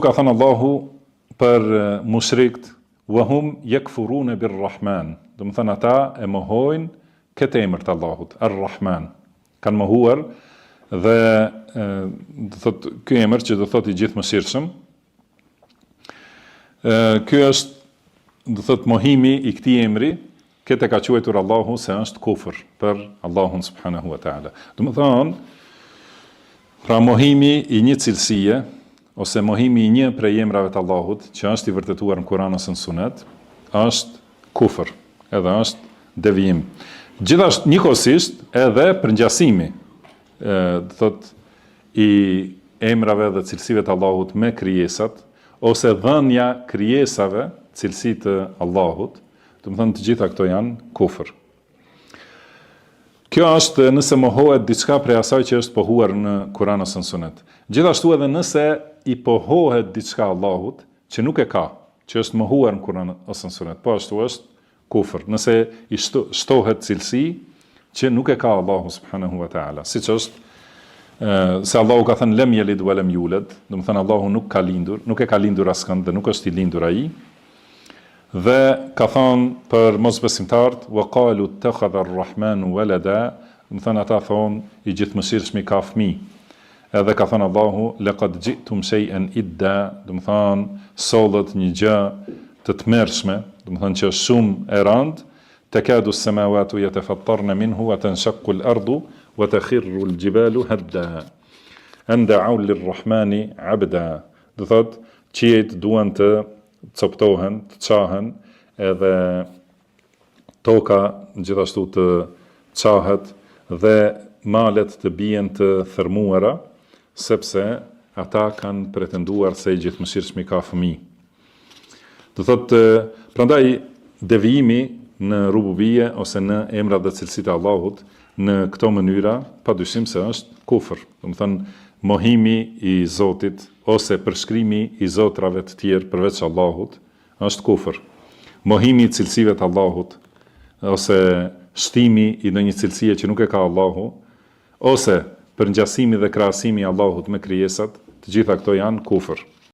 Ka thënë Allahu për mushrikt, Wa hum yakfuruna bir-Rahman, domethënë ata e mohojnë këtë emër të Allahut, Ar-Rahman. Kanë mohuar dhe do thotë ky emër që do thotë i gjithëmëshirshëm, ky është do thotë mohimi i këtij emri, këtë e ka quajtur Allahu se është kufër për Allahun subhanahu wa taala. Domethënë Pra mohimi i një cilësie ose mohimi i një prej emrave të Allahut, që është i vërtetuar në Kur'an ose në Sunet, është kufër, edhe është devijim. Gjithashtu njëkohësisht edhe përngjasimi, do thotë i emrave dhe cilësive të Allahut me krijesat ose dhënia krijesave cilësi të Allahut, domethënë të gjitha këto janë kufër. Kjo është nëse mohohet diçka prej asaj që është pohuar në Kur'an ose në Sunet. Gjithashtu edhe nëse i pohohet diçka Allahut që nuk e ka, që është mohuar në Kur'an ose në Sunet, po ashtu është kufër. Nëse i shtohet cilësi që nuk e ka Allahu subhanahu wa taala, siç është se Allahu ka thënë lem jelid wa lem juled, domethënë Allahu nuk ka lindur, nuk e ka lindur askënd dhe nuk është i lindur ai. Dhe ka thënë për mosbesimtarët, Wa qalu ittakhadha ar-Rahmanu walada, domethënë ata thonë, i Gjithëmëshirshmi ka fëmijë. Edhe ka thënë Allahu, Laqad ji'tum shay'an idda, domethënë sollët një gjë të tmerrshme, domethënë që është shumë e rëndë, Takadu as-samawatu yatafattarna minhu wa tanshaqqu al-ardu wa takhirru al-jibalu hadda. An da'u lir-Rahmani 'abda. Do thotë, qiejt duan të coptohen, të çahen edhe toka gjithashtu të çahet dhe malet të bien të thërmuara, sepse ata kanë pretenduar se i Gjithëmëshirshmi ka fëmijë. Do thotë, prandaj devijimi në rububije ose në emrat dhe cilësitë e Allahut në këto mënyra, padyshim se është kufër. Domethënë, mohimi i Zotit ose përshkrimi i zotrave të tjerë përveç Allahut është kufër. Mohimi i cilësive të Allahut ose shtimi i ndonjë cilësie që nuk e ka Allahu ose përngjasimi dhe krahasimi i Allahut me krijesat, të gjitha këto janë kufër.